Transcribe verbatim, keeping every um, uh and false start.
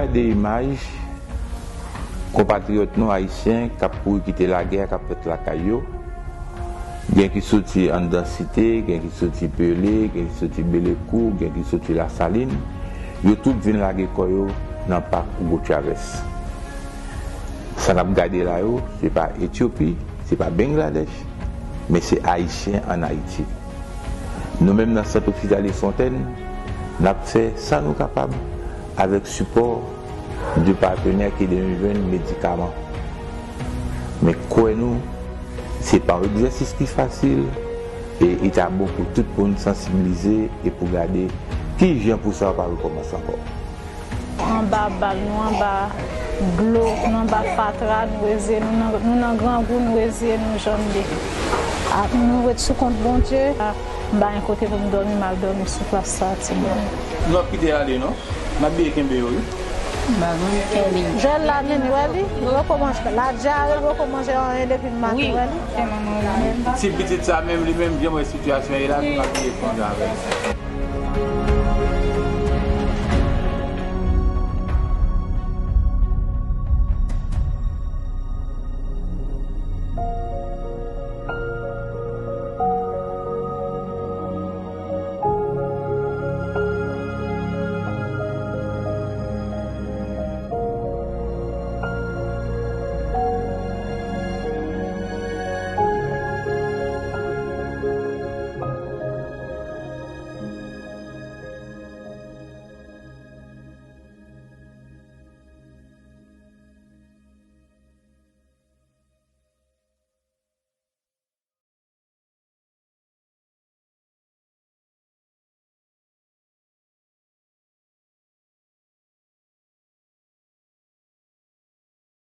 Gade imaj konpatriyòt nou ayisyen k ap kouri kite lagè k ap fèt lakay yo. Gen ki soti anndan Site, gen ki soti Pele, gen ki soti Belekou, gen ki soti Lasalin. Yo tout vin lage kò yo nan pak Hugo Chavez. Sa n ap gade la yo, se pa Etyopi, se pa Bangladesh, men se Ayisyen ann Ayiti. Nou menm nan Sant Ospitalye Fontèn, n ap fè sa nou kapab avèk sipò de patenè ke nou jwenn, medikaman. Men kwè nou, se pa yon egzèsis ki fasil, e li ta bon pou tout moun sansibilize e pou gade ki jan pou sa pa rekòmanse ankò. Anba bal, nou anba dlo, nou anba fatra, nou reziye, nou nan, nou nan grangou, nou reziye, nou jònde. A, nou ret sou kont Bondye. A, m pa gen kote pou m dòmi, m al dòmi sou plas sa a, timoun. Nou ap kite ale non. M ap bliye kenbe yo wi. M pa konn kenbe. Jwèl la menm, wè li, li poko manje. La dyare, li poko manje anyen depi maten, wè li. Se manman ou menm. Ti pitit sa menm li menm, jan m wè sitiyasyon ye la, m ap bliye pran avè l.